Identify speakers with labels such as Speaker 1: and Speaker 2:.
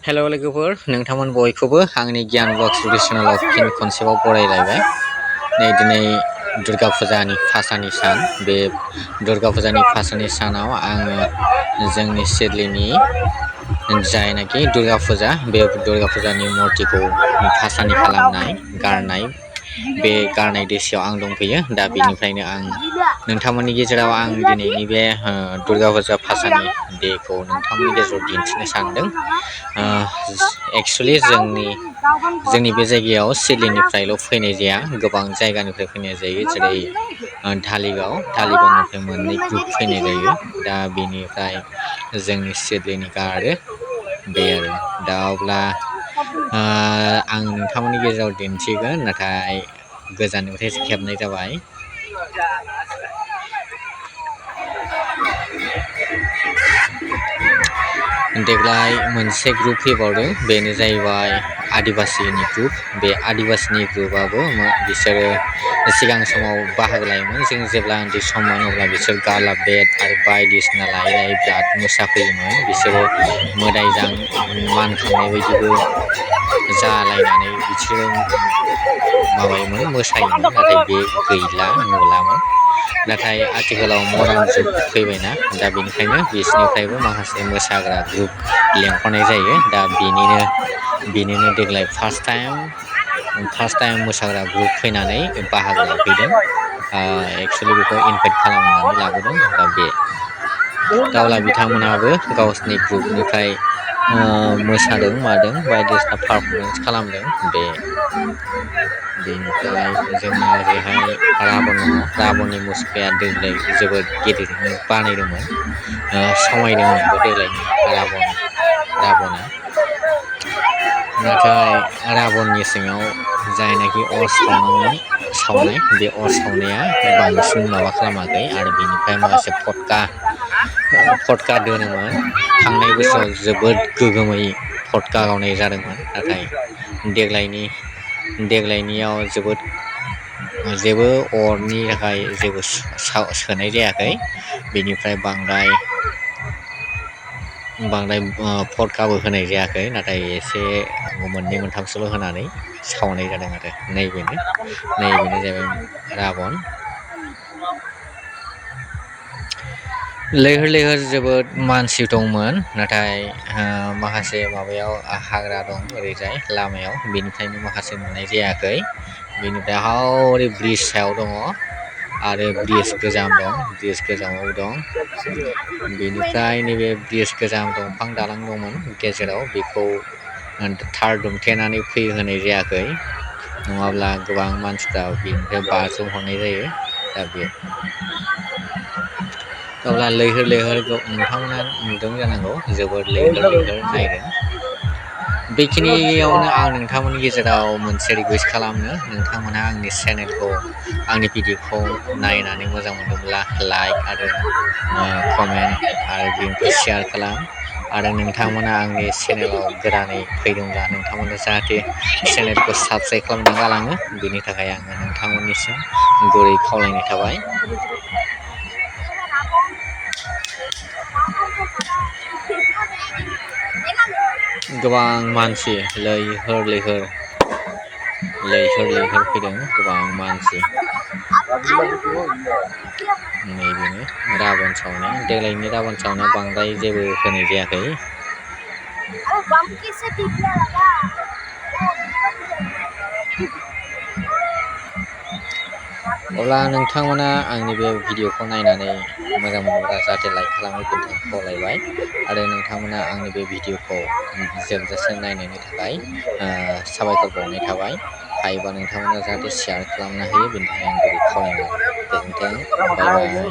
Speaker 1: Hello लोगोफोर नोंथांमोन बयखौबो आंनि गियान ब्लग्स इउटुब चेनेलाव फिन खनसेबाव बरायलायबाय। नै दिनै दुर्गा फुजानि फासानि सान। बे दुर्गा फुजानि फासानि सानाव आङो जोंनि सिडलीनि जायनाखि दुर्गा फुजा बे दुर्गा फुजानि मुर्तिखौ फासानि खालामनाय गारनाय बे गारनाय दृश्यआव आं दंफैयो। दा बेनिफ्रायनो आं नोंथांमोननि गेजेराव आं दिनैनि बे दुर्गा फुजा फासानि डेखौ नोंथांमोननि गेजेराव दिन्थिनो सानदों। एक्चुअली जोंनि बे जायगायाव सिडलीनिफ्रायल' फैनाय जाया, गोबां जायगानिफ्राय फैनाय जायो। जेरै धालिगावनिफ्राय मोननै ग्रुप फैनाय जायो। दा बेनिफ्राय जोंनि सिडलीनि गारो बे आरो दा अब्ला आं नोंथांमोननि गेजेराव दिन्थिगोन, नाथाय गोजाननिफ्राय खेबनाय जाबाय। देग्लाय मोनसे ग्रुप फैबावदों, बेनो जाहैबाय आदिबासिनि ग्रुप। बे आदिबासिनि ग्रुपआबो बिसोरो सिगां समाव बाहागो लायोमोन। जों जेब्ला उन्दै सममोन अब्ला बिसोर गाला बेट आरो बायदिसिना लायै लायै बिराद मोसाफैयोमोन। बिसोरो मोदायजों मान खांनाय बायदिबो जालायनानै बिसोरो माबायोमोन, मोसायोमोन। नाथाय बे गैला, नुलामोन। नाथाय आथिखालाव मडार्न जुग फैबायना, दा बेनिखायनो बिसोरनिफ्रायबो माखासे मोसाग्रा ग्रुप लेंहरनाय जायो। दा बेनिनो देग्लाय फार्स्ट टाइम मोसाग्रा ग्रुप फैनानै बाहागो लाफैदों। एक्चुअलि बेखौ इनभाइट खालामनानै लाबोदों। दा अब्ला बिथांमोनाबो गावसिनि ग्रुपनिफ्राय मोसादों मादों बायदिसिना पारफरमेन्स खालामदों। बेनिफ्राय जोंना ओरैहाय राबन दङ। राबननि मुसुखाया देग्लाय जोबोद गेदेरैनो बानायदोंमोन, समायदोंमोनबो देग्लायनि राबना। नाथाय राबननि सिङाव जायनाखि अर सावनाय बे अर सावनाया बांसिन माबा खालामाखै। आरो बेनिफ्राय माखासे फटका दोनोमोन। थांनाय बोसोराव जोबोद गोगोमै फटका गावनाय जादोंमोन। नाथाय देग्लायनियाव जेबो अरनि थाखाय जेबो सोनाय जायाखै। बेनिफ्राय बांद्राय फटकाबो होनाय जायाखै। नाथाय एसे मोननै मोनथामसोल' होनानै सावनाय जादों आरो नैबेनो जाहैबाय राबन। लैहोर जोबोद मानसि दंमोन। नाथाय माखासे माबायाव हाग्रा दं ओरैजाय लामायाव, बेनिफ्रायनो माखासे नुनाय जायाखै। बेनिफ्राय हरै ब्रिज सायाव दङ आरो ब्रिज गोजामाव दं। बेनिफ्राय नैबे ब्रिज गोजाम दंफां दालां दंमोन गेजेराव, बेखौ थार दुमथेनानै फैहोनाय जायाखै, नङाब्ला गोबां मानसिफ्रा बेनिफ्राय बारसोमहरनाय जायो। दा बे अब्ला लैहोर नोंथांमोना नुदों जानांगौ, जोबोद लैहोर नायदों। बेखिनियावनो आं नोंथांमोननि गेजेराव मोनसे रिकुवेस्ट खालामो। नोंथांमोनहा आंनि चेनेलखौ, आंनि भिडिअखौ नायनानै मोजां मोनदोंब्ला लाइक आरो कमेन्ट आरो बेनिफ्राय शेयार खालाम। आरो नोंथांमोना आंनि चेनेलाव गोदानै फैदोंब्ला नोंथांमोना जाहाथे चेनेलखौ साबस्क्राइब खालामना गालाङो, बेनि थाखाय आङो नोंथांमोननिसिम गुरै खावलायनाय थाबाय। गोबां मानसि लैहोर फैदों, गोबां मानसि। नैबेनो राबन सावनाया। देग्लायनि राबन सावनाया बांद्राय जेबो होनाय जायाखै। अब्ला नोंथांमोना आंनि बे भिडिअखौ नायनानै मोजां मोनोब्ला जाहाथे लाइक खालामो, बेनि थाखाय खावलायबाय। आरो नोंथांमोना आंनि बे भिडिअखौ जोबजासिम नायनायनि थाखाय साबायखर बावनाय थाबाय। हायोबा नोंथांमोना जाहाथे शेयार खालामना होयो, बेनि थाखाय आं गुरै खावलायनाय गोजोन्थों। बाय बाय।